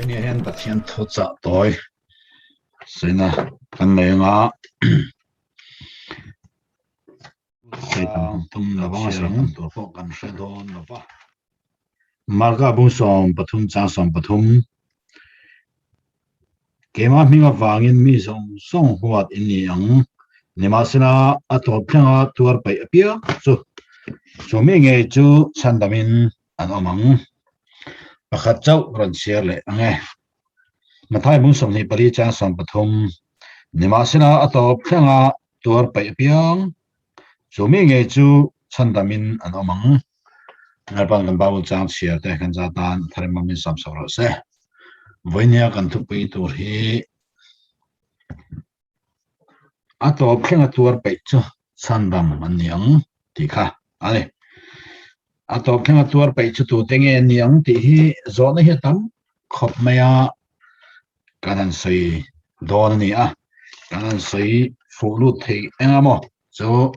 Vawinia hian Pathian thuchah tawi sawiina kan nei anga sawi tam tum lo anga sawi tam tur pawh kan hre dawn lo va. Marka bung 13 chang 13 Keimah hming avangin mi zawng zawng huat in ni ang, nimahsela a tawp thlenga tuar peih apiang chu chu mi ngei chu chhandamin an awm ang. Pakhat chauh rawn chhiar leh ang e. Mathai bung 24 chang 13 Nimahsela a tawp thlenga tuar peih apiang chu mi ngei chu chhandamin an awm ang. Lalpan kan Bible chang chhiar te kan za tan a thar emaw min sam sak rawh se. Vawinia kan thupui tur hi a tawp thlenga tuar peih chu chhandam an ni ang tih kha a ni. A tawp thlenga tuar peih chu tute nge an ni ang tih hi zawhna hi a tam khawp mai a, kan han sawi dawn a ni a, kan han sawi fuh lut thei eng a maw chu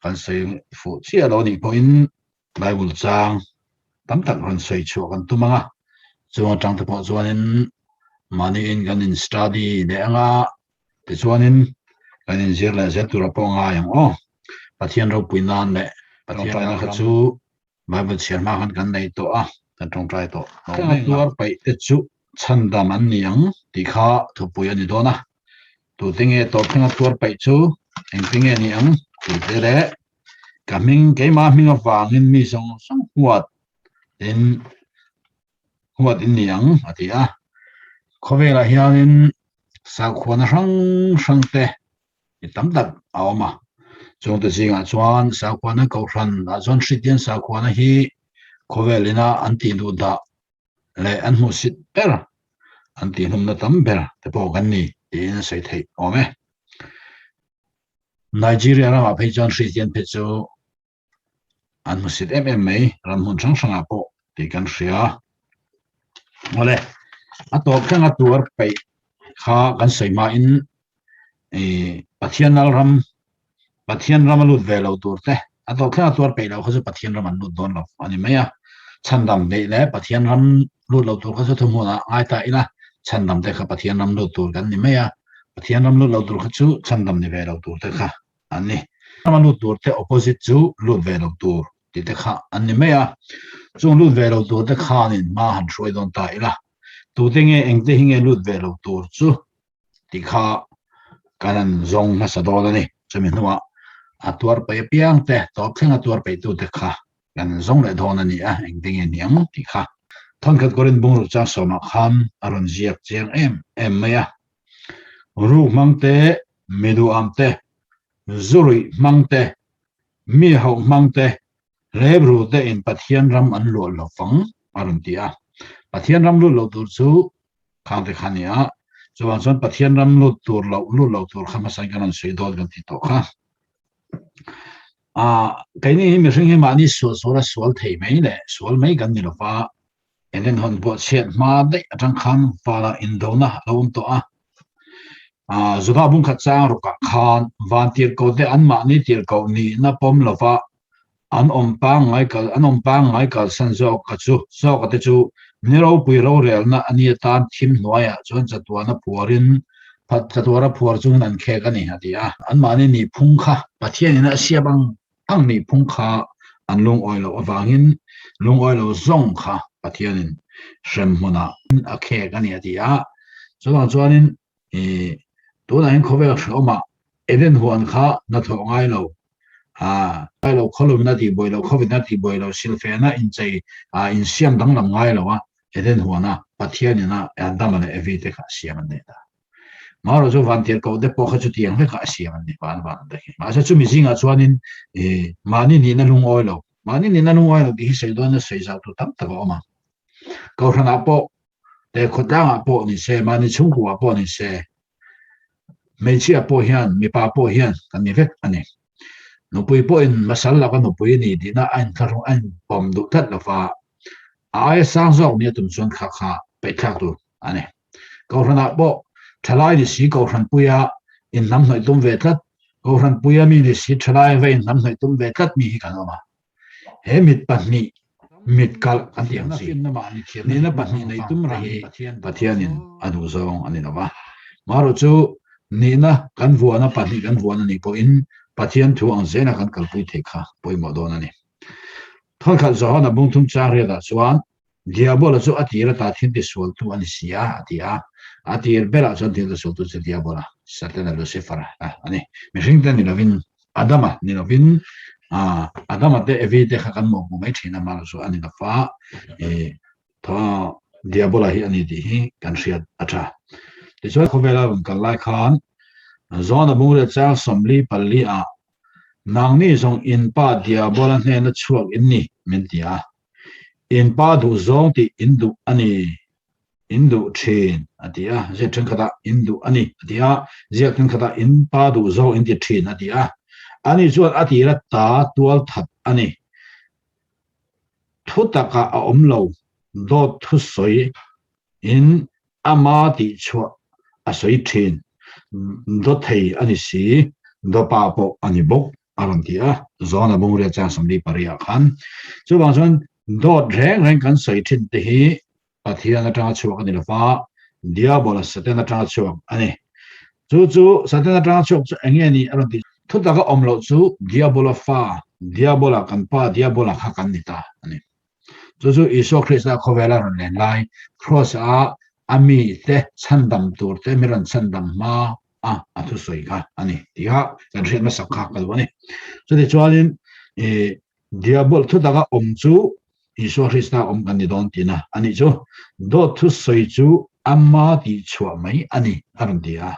kan sawi fuh chiah lo nih pawhin Bible chang tam tak rawn sawi chhuah kan tum ang a, chung atang te pawh chuanin mahniin kan in study leh ang a, tichuanin kan inzir leh zel tura pawh ngai ang aw. Pathian ropui nan leh Pathian ṭawngṭaina kha chu Bible chhiar hma khan kan nei tawh a, kan ṭawngṭai tawh lo mai ang a. Tuar paih te chu chhandam an ni ang tih kha thupui a ni dawn a, tute nge tawp thlenga tuar paih chu engtin nge ni ang tih te leh ka hming keimah hming avangin mi zawng zawng huat in huat in ni ang a ti a. Khawvelah hianin sakhuana hrang hrang te mi tam tak a awm a, chungte zingah chuan sakhuana kohhran ah chuan Hristian sakhuana hi khawvel ina an tih duh dah leh an hmuhsit ber, an tihhlumna tam ber te pawh kan ni tiin a sawi theih awm e. Nigeria ramah phei chuan Hristian phei chu an hmusit em em mai, ram hmun hrang hrangah pawh tih kan hria. Awle, a tawp thlenga tuar peih kha kan sawi hmain Pathian lal ram, Pathian ram a lut ve lo tur te, a tawp thlenga tuar peih lo kha chu Pathian ram an lut dawn lo a ni mai a. Chhandam neih leh Pathian ram lut lo tur kha chu thuhmunah ngai ta ila, chhandam te kha Pathian ram lut tur kan ni mai a, Pathian ram lut lo tur kha chu chhandam ni ve lo tur te kha an ni. Rama lut tur te opposite chu lut ve lo tur tih te kha an ni mai a, chung lut ve lo tur te khanin hma han hruai dawn ta ila, tute nge engte hi nge lut ve lo tur chu tih kha kan han zawng hmasa dawn a ni. Chumi hnuah a tuar peih apiang te, tawp thleng a tuar peihtute kha kan zawng leh dawn a ni a, engte nge ni ang tih kha. Thawnkhat Korin bungruk chang sawmah khan a rawn ziak chiang em em mai a, Ruk hmang te, mi duham te, zu ruih hmang te, mi hauh hmang te, hlep ru te in Pathian ram an luah lo vang a rawn ti a. Pathian ram lut lo tur chu khang te kha a ni a, chuvang chuan Pathian ram lut tur loh lut lo tur kha hmasa in kan rawn sawi dawn kan ti tawh kha. Keini hi mihring hi mahni sual sual a sual thei mai leh sual mai kan ni lo va, Eden hawn pawh chhiat hma daih atang khan vala indona a lo awm tawh a. Juda bungkhat chang rukah khan van tirhkoh te anmahni tirhkoh nihna pawm lova an awm pangngai kal an awm pangngai kalsan zawk ka chu zawka te chu ni ropui rorelna a ni atan thim hnuaiah chuan chatuana phuarin chatuara phuar chungin an khek a ni a ti a. Anmahni nihphung kha Pathianin a siam ang ang nihphung kha an lungawi loh avangin lungawi lo zawng kha Pathianin hrem hmunah a khek a ni a ti a. Chuvang chuanin i tunah hian khawvel hrehawmah Eden huan kha hnathawh ngai lo, ngai lo khawlumna tihbuai lo, khawvitna tihbuai lo, silfehna inchei insiam danglam ngai lo a Eden huana Pathianin a Adama leh Evi te kha a siam an nei ta. Marawh chu van tirhkoh te pawh kha chutiang vekah a siam an ni, van van te khi. Mahse chumi zingah chuanin mahni nihna lungawi lo, mahni nihna lungawi lo tih hi sawi dawn a sawi zau tur tam tak a awm a. Kohhranah pawh leh khawtlangah pawh ni se, mahni chhungkuah pawh ni se, hmeichhia pawh hian mipa pawh hian kan ni vek a ni. Nupui pawhin masal laka nupui a ni tihna a inthlahrung a inpawm duh tlat lo va, a aia sang zawk nia tum chuan kha kha peihthlak tur a ni. Kohhranah pawh thalai ni si Kohhran puia inhnamhnawih tum ve tlat, Kohhran puia mi ni si thalai va inhnamhnawih tum ve tlat mi hi kan awm a. He mit pahnih, Mit kalh kan tih ang chi. Nihna pahnih nei tum reng hi Pathianin a duh zawng a ni lo va. Marawh chu nihna kan vuahna pahnih kan vuahna nih pawhin Pathian thu ang zela kan kalpui theih kha pawimawh dawn a ni. Thawlkhat Johana bungthum chang riatah chuan Diabola chu a tir ata thil tisualtu a ni si a, a ti a. A tir berah chuan thil tisualtu chu Diabola, Satana, Lucifer-a a ni. Mihringte ni lovin, Adama ni lovin, Adama te Evi te kha kan mawhhmuh mai thin a, mahlo chu a ni lo va, Diabola hi a ni tih hi kan hriat a tha. Tichuan khawvela rawn kal lai khan John-a bungrel chang 44 ah Nangni zawng in pa Diabola hnena chhuak in ni, min ti a. In pa duh zawng tih in duh a ni, in duh thin, a ti a. Ziak thenkhatah in duh a ni, a ti a. Ziak thenkhatah in pa duh zawng in ti thin, a ti a. Ani chuan a tira ta tual that a ni. Thu takah a awm lo, dawt thusawi in ama tih chhuah a sawi thin. Dawthei a ni si, dawpa pawh a ni bawk a rawn ti a, Zawna Bungria chang 48 ah khan. Chuvang chuan dawt reng reng kan sawi thin te hi Pathian atanga chhuak a ni lo va, Diabola Satan atanga chhuak a ni. Chu chu Satan atanga chhuak chu eng nge ni a rawn ti? Thutaka awm loh chu Diabola fa, Diabola kan pa Diabola kha kan ni ta a ni. Chu chu Isua Krista khawvela rawn len lai, Kraws-a a mite chhandam turte mi rawn chhandam hma a a thusawi kha a ni tih kha kan hriat hmasak kha ka duh a ni. Chutichuanin Diabol thutaka awm chu Isua Krista awm kan ni dawn tihna a nih chu. Dawt thusawi chu ama tihchhuah mai a ni a rawn ti a.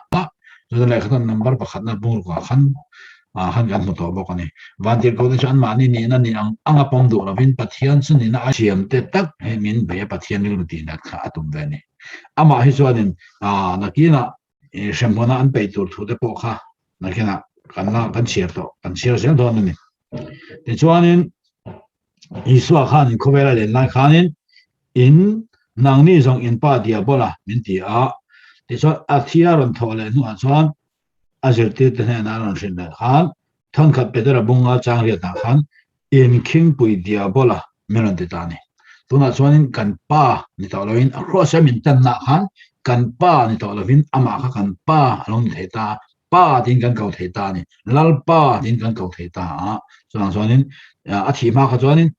Chuta lehkhathawm number pakhatna bungrukah khan khan kan hmu tawh bawk a ni. Vantirhkohte chu anmahni nihna ni ang anga pawm duh lovin Pathian chu nihna a thiamte tak hi min bei a, Pathian rilru tihnat kha a tum ve a ni. Amah hi chuanin nakinah hremhmuna an peih tur thute pawh kha nakinah kan la kan chhiar tawh, kan chhiar zel dawn a ni. Tichuanin Isua khanin khawvela len lai khanin in nangni zawng in pa Diabola min ti a, tichuan a thi a rawn thawh leh hnuah chuan a zirtirte hnenah a rawn hrilh leh khan thawnkhat Petera bunga chang riatah khan inkhingpui Diabola min rawn ti ta a ni. Tunah chuanin kan pa ni tawh loin a kraws a min tannaah khan kan pa ni tawh lovin amah kha kan pa a lo ni thei ta a, pa tiin kan ko thei ta a ni, Lalpa tiin kan ko thei ta a. Chuvang chuanin a thih hma kha chuanin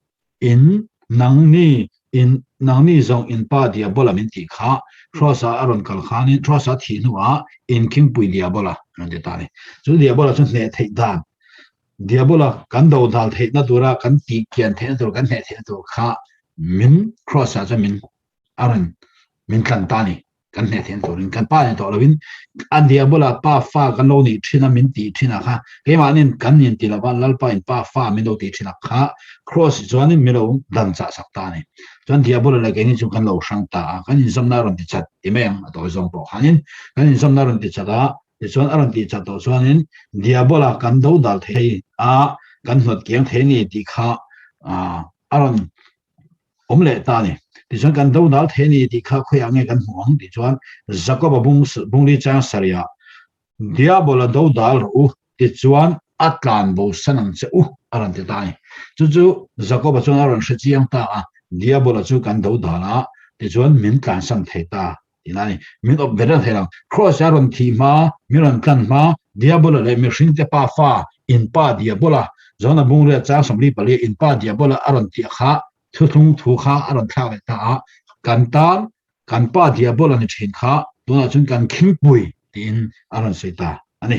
In nangni in nangni zawng in pa Diabola min tih kha Hrosa a rawn kal khanin Hrosa thih hnuah in khingpui Diabola rawn ti ta a ni. Chu Diabola chu hneh theih dan Diabola kan do dal theihna tura kan tih kian theihna tur kan hneh theihna tur kha min Hrosa chuan min a rawn min tlan ta a ni. Kan hneh theihna turin kan pa ni tawh lovin a Diabola pa fa kan lo nih thin a min tih thin a kha keimahnin kan nin ti lova Lalpa in pa fa min lo tih thin a kha Kraws chuanin min lo dan chah sak ta a ni. Chuan Diabola leh keini chu kan lo hrang ta a, kan inzawmna a rawn ti chat ti mai ang a tawi zawng pawh khanin kan inzawmna a rawn ti chat a, tichuan a rawn tih chat tawh chuanin Diabola kan do dal thei a, kan hnawt kiang thei a ni tih kha a rawn awm leh ta a ni. Tichuan kan do dal thei a ni tih kha khawiah nge kan hmuh ang tih chuan Jakob-a bung bungli chang sarihah Diabola do dal rawh u tichuan a tlan bo san ang che u a rawn ti ta a ni. Chu chu Jakob-a chuan a rawn hre chiang ta a, Diabola chu kan do dal a tichuan min tlansan thei ta Tina a ni. Min awp ve reng thei lo. Kraws a rawn thih hma, min rawn tlan hma, Diabola leh mihringte pa fa, in pa Diabola, Johana Bungria chang 44 in pa Diabola a rawn tih kha thuthlung thu kha a rawn thlak leh ta a, kan tan kan pa Diabola ni thin kha tunah chuan kan khingpui tiin a rawn sawi ta a ni.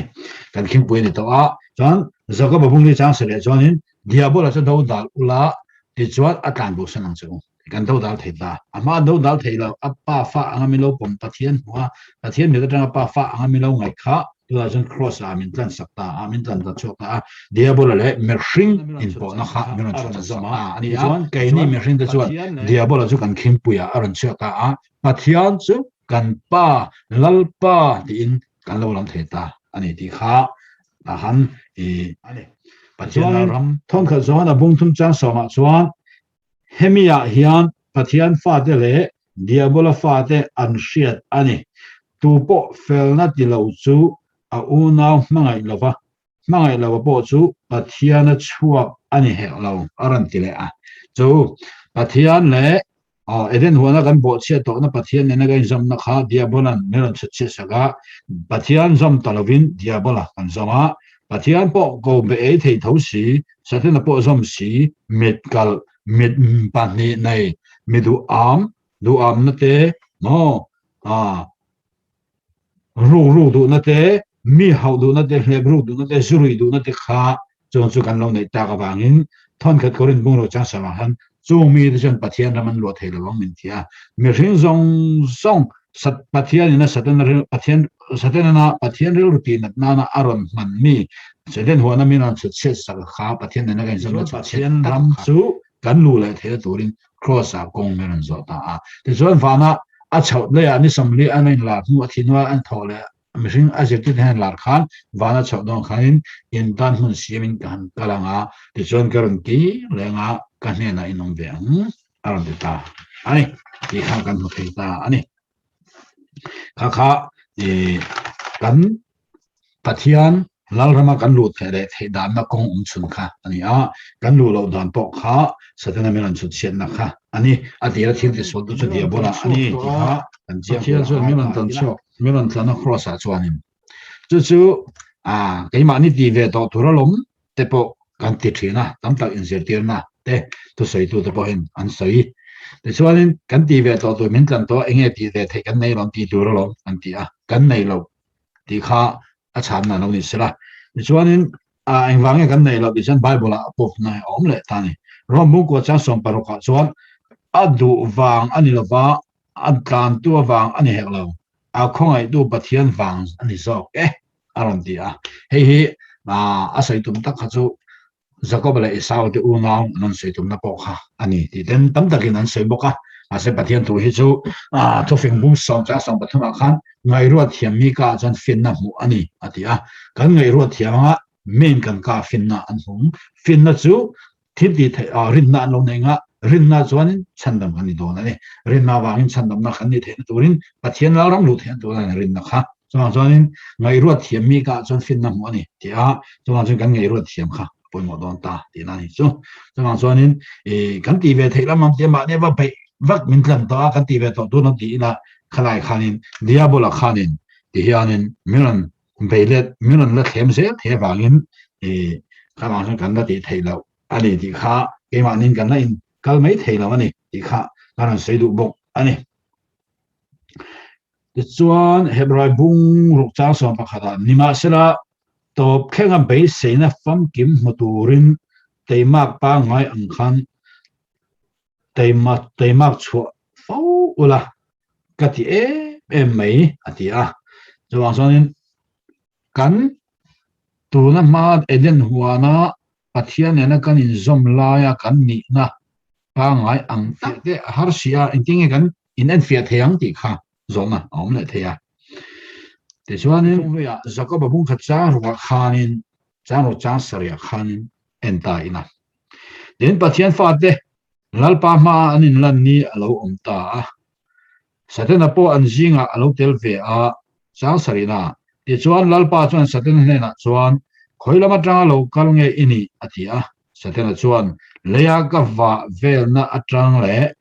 Kan khingpui a ni tawh a, chuan Jakoba Bungria chang sawi leh chuanin Diabola chu do dal ula tichuan a tlan bosan ang che u. Kan do dal thei ta. A hma do dal thei lo, a pa fa anga min lo pawm Pathian hmu a, Pathian mit atanga pa fa anga min lo ngaih kha tunah chuan Kraws ah min tlan sak ta a, min tlan ta chhuak ta a. Diabola leh mihring inpawhna kha min rawn chhuah zawm ta a ni a. Keini mihring te chuan Diabola chu kan khingpuiah a rawn chhuak ta a, Pathian chu kan Pa, Lalpa tiin kan lo lam thei ta a ni tih kha a han i a ni. Pathian ram thawnkhat zawng a bung thum chang sawmah chuan Hemiah hian Pathian fate leh Diabola fate an hriat a ni. Tu pawh felna ti lo chu a unau hmangaih lova, hmangaih lova pawh chu Pathiana chhuak a ni hek lo, a rawn ti leh a. Chu. Pathian leh Eden huana kan bawhchhiat tawhna Pathian nena kan inzawmna kha Diabola'n min rawn chhut chhiat sak a, Pathian zawm ta lovin Diabola kan zawm a, Pathian pawh ko be ei thei tho si, Satana pawh zawm si, mit kalh, mit pahnih nei, mi duham, duhamna te maw, Ruk ruk duhna te, mi hauh duhna te, hlep ruk duhna te, zu ruih duhna te kha chuan chu kan lo neih tak avangin thawnkhat Korinth bungraw chang sarah khan chung mite chuan Pathian ram an luah thei lo ang min ti a. Mihring zawng zawng Pathian ina Satana rilru Pathian Satanana Pathian rilru tihnat nana a rawn hman mi Satan huana min rawn chhut chhiat sak kha Pathian nena kan inzawmna chhut chhiat ram chu kan luh leh theihna turin Kraws-ah kawng min rawn zawh ta a. Tichuan vana a chhoh leiah ni 40 an inlar hnu a thi hnuai an thawh leh mihring a zirtirte hian lar khan vana chhoh dawn khanin in tan hmun siamin ka han kal ang a, tichuan ka rawn kir leng a, ka hnenah in awm ve ang a rawn ti ta a ni tih kha kan hmu thei ta a ni. Kha kha kan Pathian Lalrama kan luh theih leh theih danna kawng awm chhun kha a ni a, kan luh loh dan pawh kha Satana min rawn chhut chhiatna kha a ni. A tira thil tisualtu chu Diabola a ni tih kha kan chiang Pathian chuan min rawn tlan chhuak, min rawn tlan a Kraws ah chuanin chu chu keimahni ti ve tawh tur alawm te pawh kan ti thin a, tam tak inzirtirna te thusawitu te pawhin an sawi. Tichuanin kan ti ve tawh tur min tlan tawh a, enge tih ve theih kan nei lo tih tur alawm kan ti a, kan nei lo tih kha a chhanna lo ni sela. Tichuanin engvang nge kan nei lo tih chuan Bible ah a pawpna a awm leh ta a ni. Rome bungkua chang 16 ah chuan a duh vang a ni lova, a tlantu avang a ni hek lo, a khawngaihtu Pathian vang a ni zawk e. a rawn ti a. Hei hi a sawi tum tak kha chu Jakob leh Esau te unau an rawn sawi tumna pawh kha a ni tih ten tam takin an sawi bawk a. Mahse Pathian thu hi chu thufing bung sawm chang sawm pathumah khan ngaihruat thiam mi ka chuan finna hmuh a ni a ti a. Kan ngaihruat thiam anga main kan ka finna an hmu. Finna chu Thil tih theih ah rinna an lo nei nga, rinna chuanin chhandam kan ni dawn a ni. Rinna avangin chhandamna kan nih theihna turin Pathian Lalram luh theihna tur a ni rinna kha. Chuvang chuanin ngaihruat thiam mi kah chuan finna hmuh a ni tih a, chuvang chuan kan ngaihruat thiam kha a pawimawh dawn ta tihna a ni chu. Chuvang chuanin i kan tih ve theih lam ang tia mahni va beih vak min tlan tawh a, kan tih ve tawh tur lam ti ila khalai khanin Diabola khanin ti hianin min rawn Bei let min rawn la thlem zel thei avangin i kha vang chuan kan la tih theih loh a ni tih kha keimahnin kan la in kal mai thei lo a ni tih kha ka rawn sawi duh bawk a ni. Tichuan Hebrai bung ruk chang sawm pakhatah nimahsela tawp thlenga beiseina famkim hmu turin teimak pangngai ang khan Taima taimak chhuah fo ula ka ti em em mai a ti a. Chuvang chuanin kan tuna hma Eden huana Pathian nena kan inzawm laia kan nihna pangngai ang tak te a har si a, engtin nge kan inenfiah thei ang tih kha zawhna a awm leh thei a. Tichuanin Jakoba bungkhat chang rukah khanin chang ruk chang sarihah khanin en ta ila. Tin, Pathian fate Lalpa hmaah an inlan ni a lo awm ta a. Satana pawh an zingah a lo tel ve a, chang sarihna. Tichuan, Lalpa chuan Satana hnenah chuan, Khawi lam atanga lo kal nge i nih? a ti a. Satana chuan, Leia ka vah velna atang leh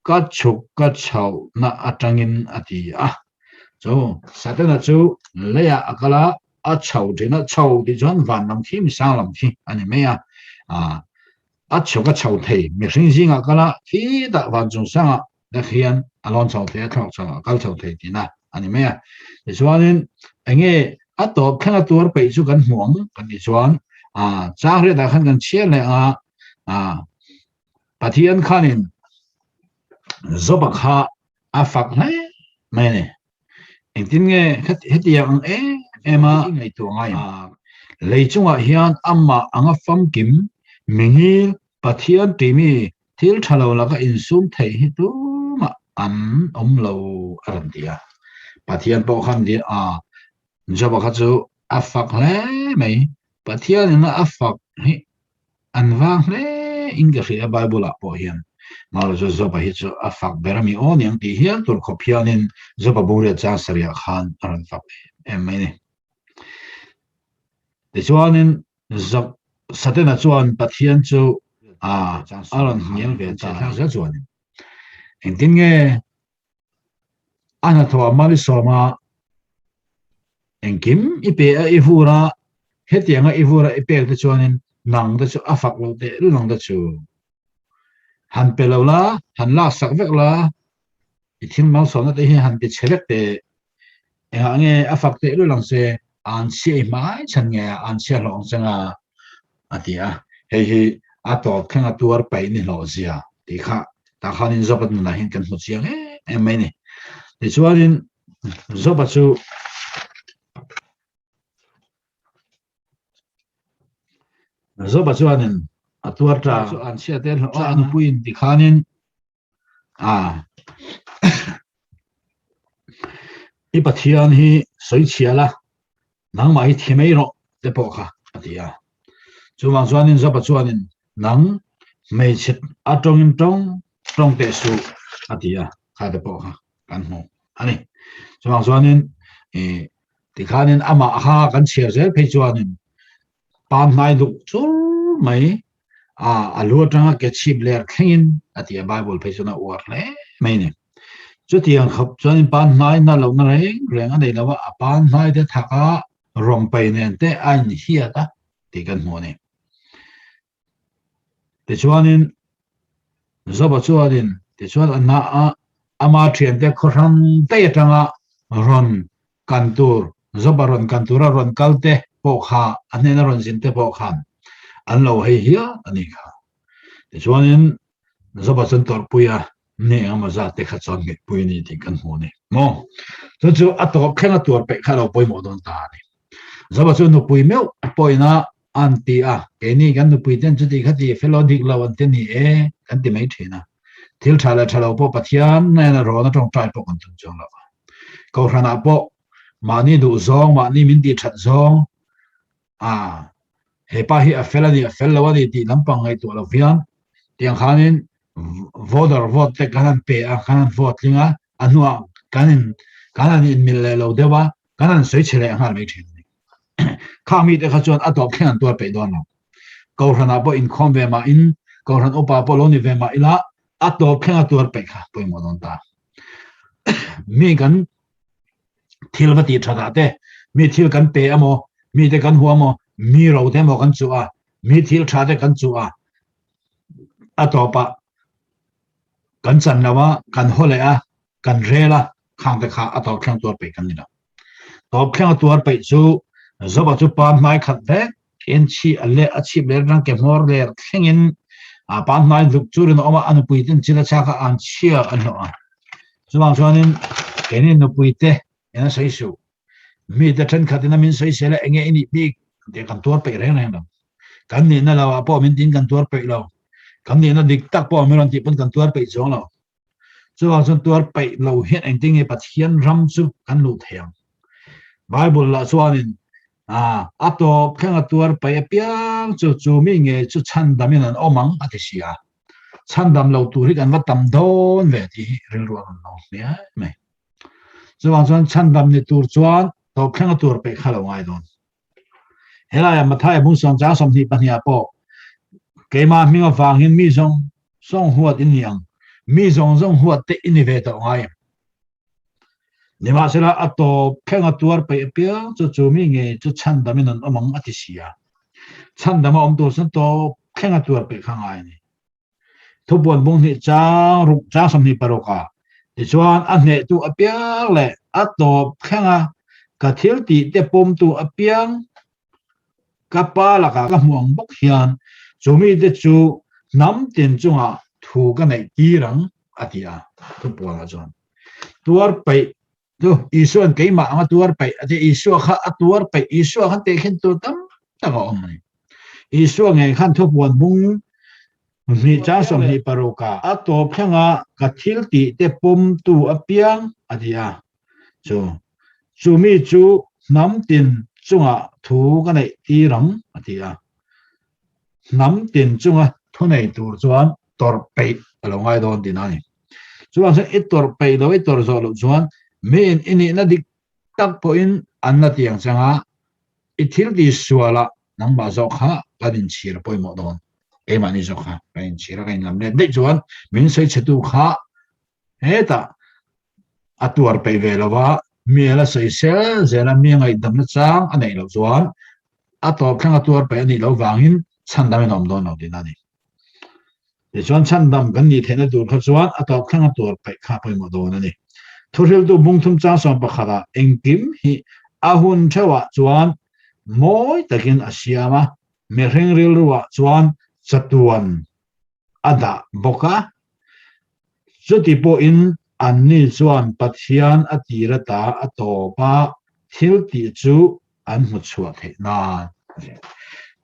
ka chhuk ka chhohna atangin a ti a. Chu Satana chu leiah a kal a, a chho thin a, chho tih chuan van lam khi misang lam khi a ni mai a, a chhuk a chho thei, mihring zingah kal a, khitah van chung sangah dak hian a lawn chho thei a, thlawk chho a kal chho thei tihna a ni mai a. Tichuanin enge a tawp thleng a tuar peih chu kan hmu ang kan tih chuan chang riatah khan kan chhiar leh ang a, Pathian khanin Joba kha a fak hle mai a ni. Engtin nge hetiang ang em em a ngaihtuah ngai ang? Lei chungah hian amah anga famkim, mingil, Pathian timi thil tha lo laka insum theih hi tumah an awm lo a rawn ti a. Pathian pawh khan Joba kha chu a fak hle mai. Pathianin a fak hi An vang hle in ka hria Bible ah pawh hian Mara chu Joba hi chu a fak ber a mi aw niang tih hial tur khawp hianin Joba bungriat chang sarih ah khan a rawn fak em em mai a ni. Tichuanin Satena chuan Pathian chu A a rawn hnial ve ta thlak zel chuanin engtin nge a hnathawh a mal i sawm a, engkim i pe a i vur a, hetianga i vur a i pek te chuanin nang te chu a fak loh tehlul ang te chu. Han pe lo la, han laksak vek la, i thil malsawmna te hi han ti chhe vek teh. Engah nge a fak tehlul ang che, an chhia i hmai chhan nge a, an chhia hlawh ang che nga a ti a. Hei hi a tawp thleng a tuar paih ni hlawh zia tih kha tah khanin Job-a nunah hian kan hmu chiang em em mai a ni. Tichuanin Job-a chu Job-a chuanin a tuar ta chu an chhia te hlawh a, a nupuiin tikhanin a i Pathian hi sawi chhia la, nangmah hi thi mai rawh te pawh kha a ti a. Chuvang chuanin Job-a chuanin nang hmeichhe a tawngin tawng tawng teh suh a ti a, kha te pawh kha kan hmu a ni. Chuvang chuanin tikhanin amah kha kan chhiar zel phei chuanin Pan hnai duk chur mai a, a lu atanga ke chhip ler thlengin a ti a, Bible phei chuan a uar hle mai a ni. Chutiang khawp chuanin pan hnai na lohna reng reng a nei lo a, a pan hnai te thak a rawng pai nen te a inhiat a tih kan hmu a ni. Tichuanin Joba chuanin tichuan a hna a ama thiante khaw hrang daih atanga rawn kan tur Joba rawn kan tura rawn kal te pawh kha a hnena rawn zin te pawh khan an lo hei hial a nih kha. Tichuanin Joba chuan tawrhpui a ni engemaw zat te kha chuan nghetpui a ni tih kan hmu a ni maw. Chu chu a tawp thleng a tuar peih kha a lo pawimawh dawn ta a ni. Joba chu nupui meuh pawhin a an ti a, keini kan nupui ten chuti kha ti fel aw dik lo an ti ni e kan ti mai thin a. Thil tha leh tha lo pawh Pathian nena rawn a tawngtai pawh kan tum chuang lo a. Kohhranah pawh mahni duh zawng, mahni min tih that zawng a he pa hi a fel a ni, a fel lo a ni tih lampang ngaihtuah lo hian tiang khanin voter vote te kan han pe a, kan han vote tling a, a hnuah kan in kan han inmil leh lo deuh a, kan han sawi chhe leh nghal mai thin a ni. Khang mite kha chuan a tawp thleng an tuar peih dawn lo. Kohhranah pawh inkhawm ve mah in, Kohhran upa pawh lo ni ve mah ila, a tawp thleng a tuar peih kha pawimawh dawn ta. Mi kan thil va tih that ah te, mi thil kan pe emaw, mi te kan hua emaw, mi ro te emaw kan chuh a, mi thil tha te kan chuh a, a tawpah kan chan lo a, kan haw leh a, kan rel a, khang te kha a tawp thleng tuar peih kan ni lo. Tawp thleng a tuar peih chu Joba chu pa hmai khat vek in chi a leh a chhip ler atang ke hmawr ler thlengin a pa hmai duk churin a awm a, a nupui ten chil a chak a, an chhia an hlawh a. Chuvang chuanin keini nupui te in a sawi suh. Mi te thenkhatin a min sawi sel a, enge i nih bik tih kan tuar peih reng reng lo. Kan nihna lo ah pawh min tin kan tuar peih lo. Kan nihna dik tak pawh min rawn tih pawn kan tuar peih chuang lo. Chuvang chuan tuar peih lo hian engtin nge Pathian ram chu kan luh thei ang? Bible lah chuanin a tawp thleng a tuar peih apiang chu chu mi nge chu chhandamin an awm ang a ti si a. Chhandam lo tur hi kan va tam dawn ve tih hi rilru a rawn lo hmiai mai. Chuvang chuan chhandam ni tur chuan tawp thleng a tuar peih kha lo ngai dawn. Helaiah Mathaia bung sawm chang 22 ah pawh keimah hming avangin mi zawng zawng huat in ni ang, mi zawng zawng huat te i ni ve tawh ngai em? Nimahsela a tawp thleng a tuar peih apiang chu chu mi ngei chu chhandamin an awm ang a ti si a. Chhandam a awm tur chuan tawp thleng a tuar peih kha ngai a ni. Thupuan bung hnih chang ruk chang 26 ah tichuan a hnehtu apiang leh a tawp thlenga ka thil tih te pawmtu apiang ka pa lakah ka hmu ang bawk hian chu mite chu hnam tin chungah thu ka neih tir ang a ti a thupuanah chuan tuar peih Chu Isua'n keimah anga tuar peih a ti. Isua kha a tuar peih. Isua khan tehkhin tur tam tak a awm a ni. Isua ngei khan thupuan bung hnih chang 26 ah a tawp thlenga ka thil tih te pawmtu apiang a ti a. Chu chu mi chu hnam tin chungah thu ka neih tir ang a ti a. Hnam tin chunga thu nei tur chuan tawrh peih a lo ngai dawn tihna a ni. Chuvang chuan i tawrh peih lo, i tawrh zawh loh chuan miin i nihna dik tak pawhin an la ti ang chang a, i thil ti sualah nangmah zawk kha kan inchhir pawimawh dawn. Keimahni zawk kha kan inchhir a, kan inlam let daih chuan min sawi chhetu kha hetah a tuar peih ve lo va, mi a la sawi sel zel a, mi a ngaihdamna chang a neih loh chuan a tawp thleng a tuar peih a nih loh vangin chhandam in a awm dawn lo tihna a ni. Tichuan chhandam kan nih theihna tur kha chuan a tawp thleng a tuar peih kha a pawimawh dawn a ni. Thuhriltu bungthum chang sawm pakhatah engkim hi a hun theuhah chuan mawi takin a siam a, Mihring rilruah chuan chatuan a dah bawk a, chuti pawhin anni chuan Pathian a tir ata a tawp a thil tih chu an hmu chhuah theih nan.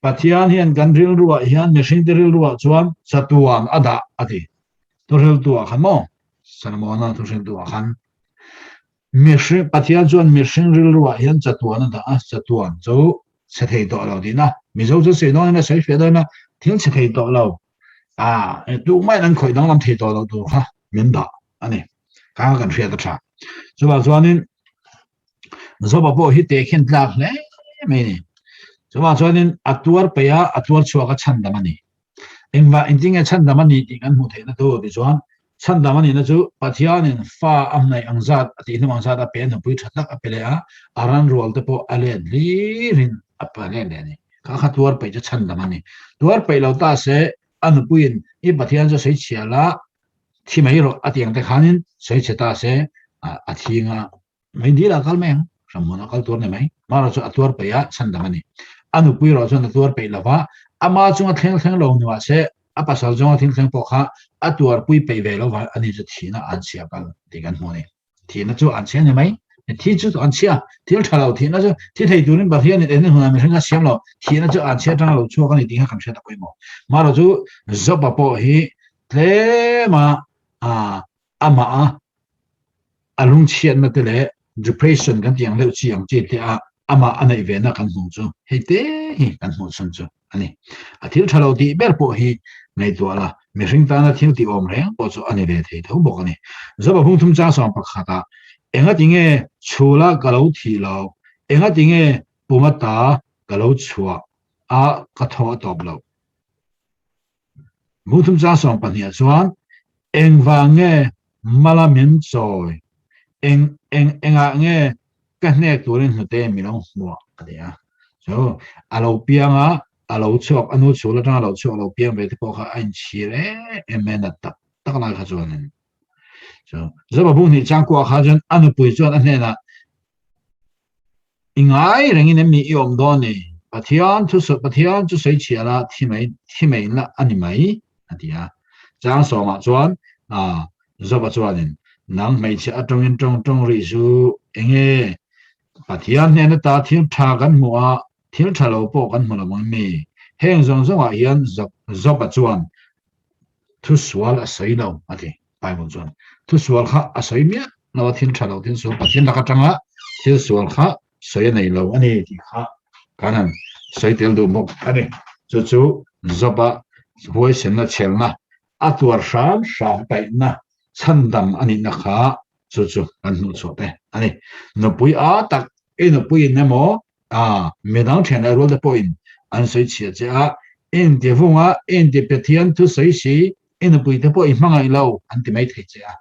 Pathian hian kan rilruah hian mihringte rilruah chuan chatuan a dah a ti. Thuhriltuah khan maw? Solomona thuhriltuah khan mihring Pathian chuan mihring rilruah hian chatuan a dah a, chatuan chu chhe thei tawh lo tihna. Mizo chu sawi dawn ila sawi fiah dawn ila thil chhe thei tawh lo ah tumah in an khawih danglam thei tawh lo tur kha min dah a ni. Kha kan hriat a tha. Chuvang chuanin Zopa pawh hi tehkhin tlak hle mai a ni. Chuvang chuanin a tuar peih a, a tuar chhuak a chhandam a ni. Engvah engtinge chhandam a ni tih kan hmuh theihna tur tichuan chhandam a nihna chu Pathianin fa a hnaih ang zat a tih hnu ang zat a pe a nupui tha tak a pe leh a, a ran rual te pawh a let hlirin a pe let leh a ni. Kha kha tuar peih chu chhandam a ni. Tuar peih lo ta se a nupuiin i Pathian chu sawi chhia la thi mai rawh a tih ang te khanin sawi chhe ta se a thing a Mai dil a kal mai ang, Hramhmun a kal tur ni mai. Mara chu a tuar peih a, chhandam a ni. A nupui erawh chuan a tuar peih lo va, ama chunga thleng thleng lo ni mahse, a pasal zawnga thil thleng pawh kha a tuarpui peih ve lo va, ani chu thihna an chhia kal tih kan hmu a ni. Thihna chu an chhia ni mai. Thi chu an chhia, thil tha lo thihna chu thi thei turin Pathianin engtin hunah mihring a siam lo, thihna chu an chhia atanga lo chhuak a ni tih kha kan hriat a pawimawh. Mara chu Job-a pawh hi tlema amah a a lungchhiatna te leh depression kan tih ang deuh chi ang chi te a amah a neih ve na kan hmuh chu hei te hi kan hmuh chhun chu a ni. A thil tha lo tih ber pawh hi ngaihtuah la mihring tana thil tih awm reng pawh chu a ni ve thei tho bawk a ni. Zopa phungthum chang sawm pakhatah engati nge chhula ka lo thih lo, engati nge puma ta ka lo chhuah a ka thaw a tawp loh. Buthum chang 12 chuan engvang nge mala min chawi, eng eng engah nge ka hnek turin hnute min lo hmuah a ti a. So a lo piang a, a lo chhuak, a nu chhul atanga a lo chhuak a lo piang ve te pawh kha a inchhir em em mai a nat tak tak lai kha chuanin. So Zopa bung hnih chang kuah kha chuan a nupui chuan a hnenah I ngai rengin em ni i awm dawn ni? Pathian thu Pathian chu sawi chhia la, thi mai thi mai la a ni mai, a ti a. Chang sawmah chuan Job-a chuanin, Nang hmeichhe atangin tawng tawng rih chu enge? Pathian hnen ata thil tha kan hmuh a, thil tha lo pawh kan hmu lo ang mi? Heng zawng zawngah hian Job-a chuan thu sual a sawi lo, a ti. Bible chuan thu sual kha a sawi miah lo a, thil tha lo thil sual Pathian lak atanga thil sual kha sawi a nei lo a ni tih kha kan han sawi tel duh bawk a ni. Chu chu Job-a huaisenna chhelna a tuar hram hram paihna chhandam a nihna kha chu chu kan hmuh chhuah te a ni. Nupui a tak i nupuiin emaw a midang thian leh rual te pawhin an sawi chhia che a, inti vunga inti Pathian thu sawi si i nupui te pawh i hmangaih lo an ti mai thei che a,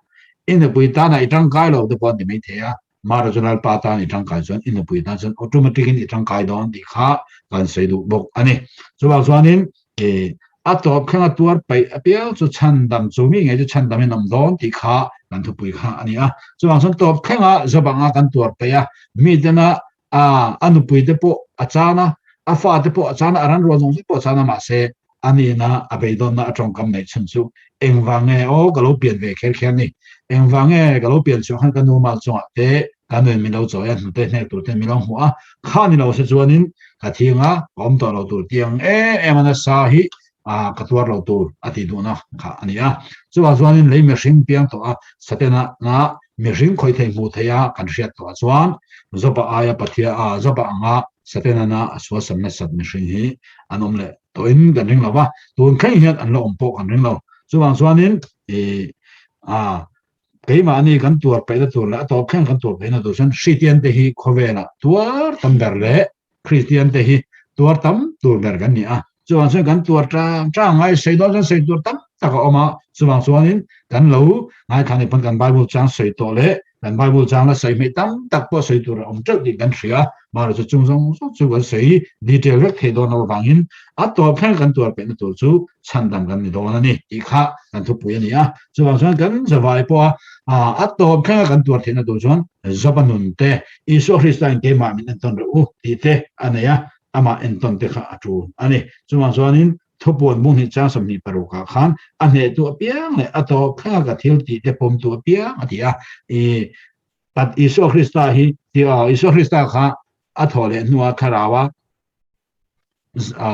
i nupui tana i tangkai lo te pawh an ti mai thei a, Mara chu Lalpa tan i tangkai chuan i nupui tan chuan automatic in i tangkai dawn tih kha kan sawi duh bawk a ni. Chuvang chuanin i a tawp thleng a tuar paih apiang chu chhandam chu mi ngei chu chhandam in awm dawn tih kha kan thupui kha a ni a. Chuvang chuan tawp thlenga Zobanga kan tuar paih a, mitena A, a nupui te pawh a chan a, a fa te pawh a chan a, a ran rual zawng zawng pawh a chan a, mahse a nihna a beidawnna a tawngkam neih chhun chu engvang nge aw ka lo pian ve kher kher ni, engvang nge ka lo pian chhuah khan ka nu mal chungah te ka nuin min lo chawi a, hnute hnek tur ten min lo hmuh a, kha ni lo se chuanin ka thing a, ka awm tawh lo tur tiang em em a nasa hi a ka tuar lo tur a tih duhna kha a ni a. Chuvang chuanin lei mihring piang tawh a, Satana na mihring khawih thei hmuh theih a kan hriat tawh ah chuan Job-a aia Pathian a Job-a anga Satana na a sualsam nasat mihring hi an awm leh tawhin kan ring lo va, tun thleng hian an la awm pawh kan ring lo. Chuvang chuanin i a keimahni kan tuar peihna tur leh a tawp thleng kan tuar peihna tur chuan Hriatian te hi khawvelah tuar tam ber leh Kristian te hi tuar tam tur ber kan ni a. Chuvang chuan kan tuar tang tang ngai sawi dawn chuan sawi tur tam tak a awm a, chuvang chuanin kan lo ngaithla nih pawn kan Bible chang sawi tawh leh kan Bible chang la sawi hmeh tam tak pawh sawi tur a awm teuh tih kan hria. Mahrawh chu chung zawng zawng chu kan sawi detail vek thei dawn loh avangin a tawp thleng kan tuar peihna tur chu chhandam kan ni dawn a ni tih kha kan thupui a ni a. Chuvang chuan kan zavai pawha a tawp thlenga kan tuar theihna tur chuan Joba nun te, Isua Krista in keimah min entawn reuh u tih te a nei a, amah entawn te kha a tul a ni. Chuvang chuanin thupuan bung hnih chang 26 ah khan a hnehtu apiang leh a tawp thlenga ka thil tih te pawmtu apiang a ti a. I Pat Isua Krista hi Isua Krista kha a thawh leh hnua thlaraua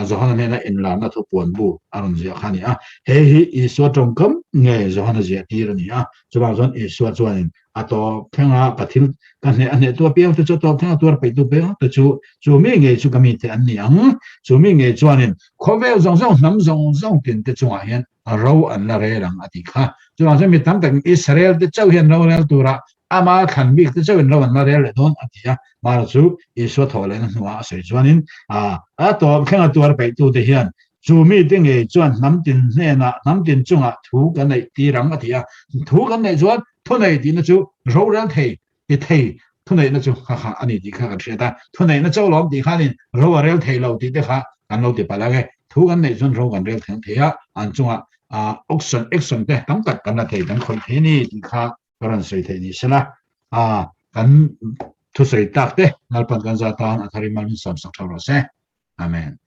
Johana hnena inlarna thupuan bu a rawn ziah kha a ni a. He hi Isua tawngkam nge Johana ziah tir a ni a. Chuvang chuan Isua chuanin a tawp thlenga ka thil ka hneh a hnehtu apiang te chu a tawp thlenga tuar peihtu apiang te chu chu mi ngei chu ka mite an ni ang. Chu mi ngei chuanin khawvel zawng zawng hnam zawng zawng tin te chungah hian ro an la rel ang a tih kha. Chuvang chuan mi tam takin Israel te chauh hian ro rel tura ama thlan bik te chauhin ro an la rel leh dawn a ti a. Mahrawh chu Isua thawh lehna hnuah a sawi chuanin a tawp thlenga tuar peihtute hian chu mite ngei chuan hnam tin hnenah hnam tin chungah thu kan neih tir ang a ti a. Thu kan neih chuan thunei tihna chu rorel thei ti thei thuneihna chu kha kha a ni tih kha kan hriat a. Thuneihna chauh lawm tih khanin ro a rel thei lo tih te kha kan lo ti palh ang e. Thu kan neih chuan ro kan rel theng thei a, an chungah action action te tam tak kan la thei kan khawih thei a ni tih kha ka rawn sawi theih ni sela. Kan thusawi tak te Lalpan kan za tan a thar in mal min sawm sak tho rawh se. Amen.